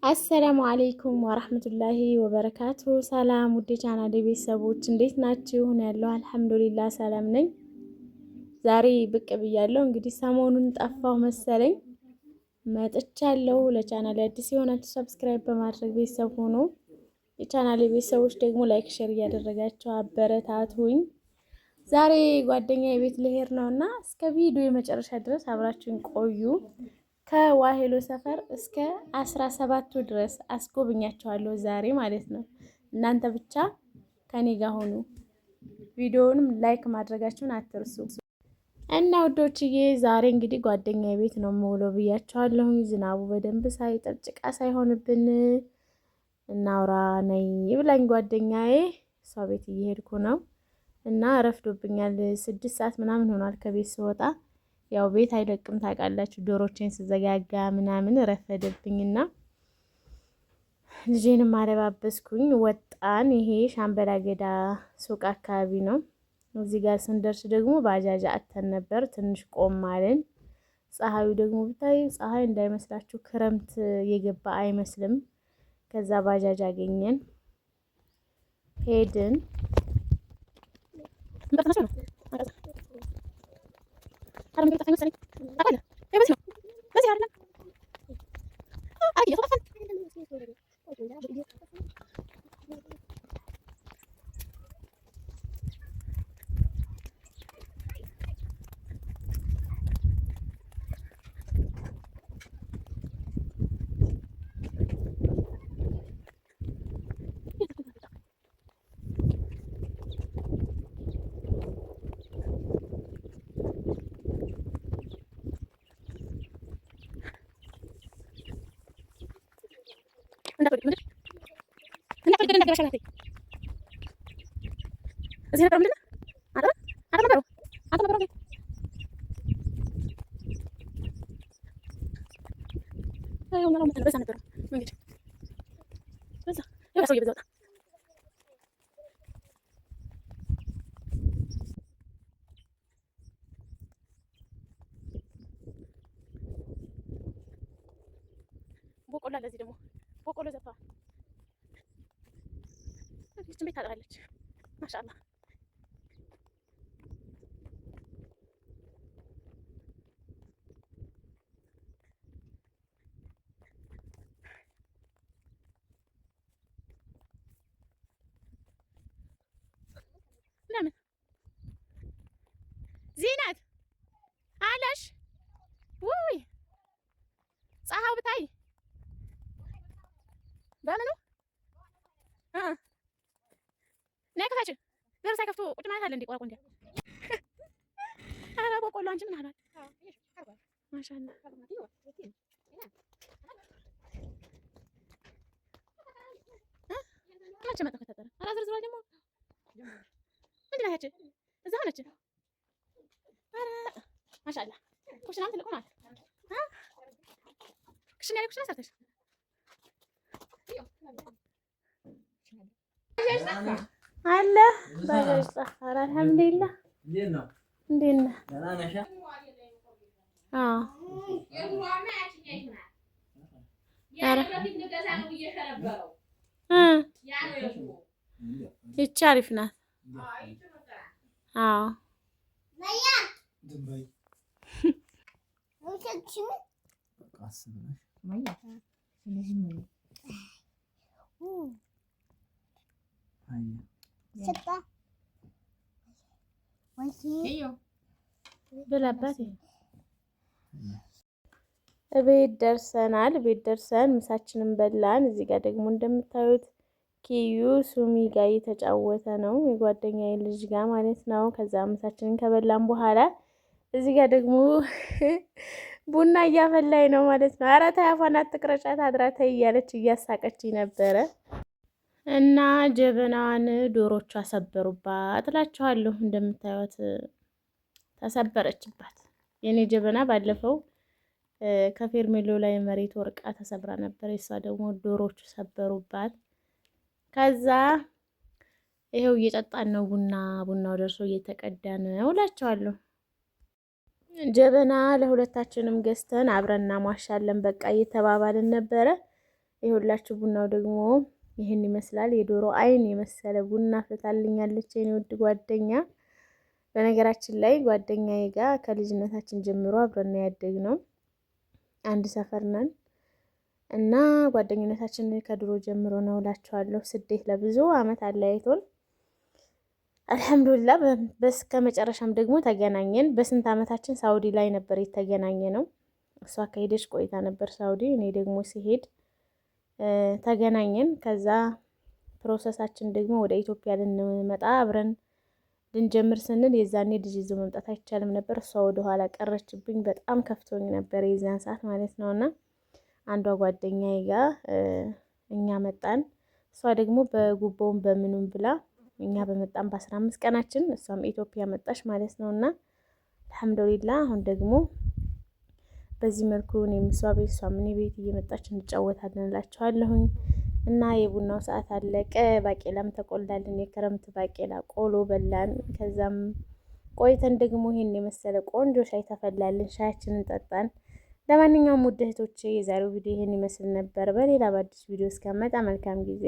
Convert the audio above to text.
السلام عليكم ورحمة الله وبركاته። ሰላም ውድ ቻናሌ ቤተሰቦች እንዴት ናችሁ? እኔ ያለሁ الحمد لله ሰላም ነኝ። ዛሬ ብቅ ብያለሁ። እንግዲህ ሰሞኑን ጠፋሁ መሰለኝ መጥቻለሁ። ለቻናሌ አዲስ የሆናችሁ subscribe በማድረግ ቤተሰብ ሆኖ የቻናሌ ቤተሰቦች ደግሞ like፣ share እያደረጋችሁ አበረታቱኝ። ዛሬ ጓደኛ የቤት ልሄድ ነው እና እስከ ቪዲዮ የመጨረሻ ድረስ አብራችሁን ቆዩ። ከዋሄሎ ሰፈር እስከ 17ቱ ድረስ አስጎብኛቸዋለሁ ዛሬ ማለት ነው። እናንተ ብቻ ከኔ ጋር ሆኑ። ቪዲዮውንም like ማድረጋችሁን አትርሱ። እና ውዶችዬ ዛሬ እንግዲህ ጓደኛ ቤት ነው የምውለው ብያቸዋለሁ። ዝናቡ በደንብ ሳይጥል ጭቃ ሳይሆንብን እናውራ ነይ ብላኝ ጓደኛዬ፣ እሷ ቤት እየሄድኩ ነው እና ረፍዶብኛል። 6 ሰዓት ምናምን ሆኗል ከቤት ስወጣ ያው ቤት አይለቅም ታውቃላችሁ። ዶሮቼን ስዘጋጋ ምናምን ረፈደብኝና ልጄንም አለባበስኩኝ። ወጣን። ይሄ ሻምበላ ገዳ ሱቅ አካባቢ ነው። እዚህ ጋር ስንደርስ ደግሞ ባጃጅ አተን ነበር። ትንሽ ቆም አልን። ፀሐዩ ደግሞ ብታይ ፀሐይ እንዳይመስላችሁ ክረምት የገባ አይመስልም። ከዛ ባጃጅ አገኘን ሄድን። እዚህ ነበር ምንድን ነው? አጥር ነበረው በዛ ነበረው መንገድ በዛ ሰውዬ በዛ ወጣ። በቆሎ አለ እዚህ ደግሞ በቆሎ ዘርተዋል። ይችን ቤት ታጥራለች። ማሻአላህ ለምን ዚነት አለሽ? ውይ ፀሐው ብታይ በምኑ ነይ ክፈች። በር ሳይከፍቱ ቁጭ ማለት አለ እንዴ? ቆረቆ እንዴ! ኧረ በቆሎ አንቺ ምን አሏል? ማሻአላ መቼ መጣሁ ከተጠረ ኧረ ዝርዝሯል ደግሞ ምንድን ነው ያቺ እዛ ሆነች። ኧረ ማሻአላ ኩሽናም ትልቅ ሆኗል። ክሽን ያለ ኩሽና ሰርተሽ አለ ባጃጅ ጠፋ። አልሐምዱሊላህ እንዴት ነህ? አዎ ይቺ አሪፍ ናት። አዎ ብላባት እቤት ደርሰናል። ቤት ደርሰን ምሳችንን በላን። እዚህ ጋር ደግሞ እንደምታዩት ኪዩ ሱሚ ጋር እየተጫወተ ነው፣ የጓደኛዬ ልጅ ጋር ማለት ነው። ከዛ ምሳችንን ከበላን በኋላ እዚህ ጋር ደግሞ ቡና እያፈላኝ ነው ማለት ነው። ኧረ ተይ አፏን አትቅረጫት አድራ ተይ እያለች እያሳቀች ነበረ። እና ጀበናዋን ዶሮቿ ሰበሩባት እላችኋለሁ። እንደምታዩት ተሰበረችባት። የኔ ጀበና ባለፈው ከፌርሜሎ ላይ መሬት ወርቃ ተሰብራ ነበር። የሷ ደግሞ ዶሮቹ ሰበሩባት። ከዛ ይሄው እየጠጣን ነው ቡና፣ ቡናው ደርሶ እየተቀዳ ነው እላችኋለሁ። ጀበና ለሁለታችንም ገዝተን አብረን እናሟሻለን በቃ እየተባባልን ነበረ። ይኸውላችሁ ቡናው ደግሞ ይህን ይመስላል። የዶሮ አይን የመሰለ ቡና አፍልታልኛለች የኔ ውድ ጓደኛ። በነገራችን ላይ ጓደኛዬ ጋር ከልጅነታችን ጀምሮ አብረን ያደግነው፣ አንድ ሰፈር ነን እና ጓደኝነታችን ከድሮ ጀምሮ ነው እላችኋለሁ። ስደት ለብዙ አመት አለያይቶን አልሐምዱሊላ በስከ መጨረሻም ደግሞ ተገናኘን። በስንት አመታችን ሳውዲ ላይ ነበር የተገናኘ ነው። እሷ ከሄደች ቆይታ ነበር ሳውዲ፣ እኔ ደግሞ ሲሄድ ተገናኘን። ከዛ process ኣችን ደግሞ ወደ ኢትዮጵያ ልንመጣ አብረን ልንጀምር ስንል የዛኔ ልጅ ይዞ መምጣት አይቻልም ነበር። እሷ ወደኋላ ቀረችብኝ። በጣም ከፍቶኝ ነበር የዛን ሰዓት ማለት ነው። እና አንዷ ጓደኛዬ ጋር እኛ መጣን። እሷ ደግሞ በጉቦውን በምኑም ብላ እኛ በመጣን በ15 ቀናችን እሷም ኢትዮጵያ መጣች ማለት ነው። እና አልሐምዱሊላ አሁን ደግሞ በዚህ መልኩ እኔም እሷ ቤት እሷም እኔ ቤት እየመጣች እንጫወታለን እላችኋለሁኝ። እና የቡናው ሰዓት አለቀ። ባቄላም ተቆላልን። የክረምት ባቄላ ቆሎ በላን። ከዛም ቆይተን ደግሞ ይሄን የመሰለ ቆንጆ ሻይ ተፈላልን። ሻያችንን ጠጣን። ለማንኛውም ውድ እህቶቼ የዛሬው ቪዲዮ ይሄን ይመስል ነበር። በሌላ በአዲስ ቪዲዮ እስከመጣ መልካም ጊዜ።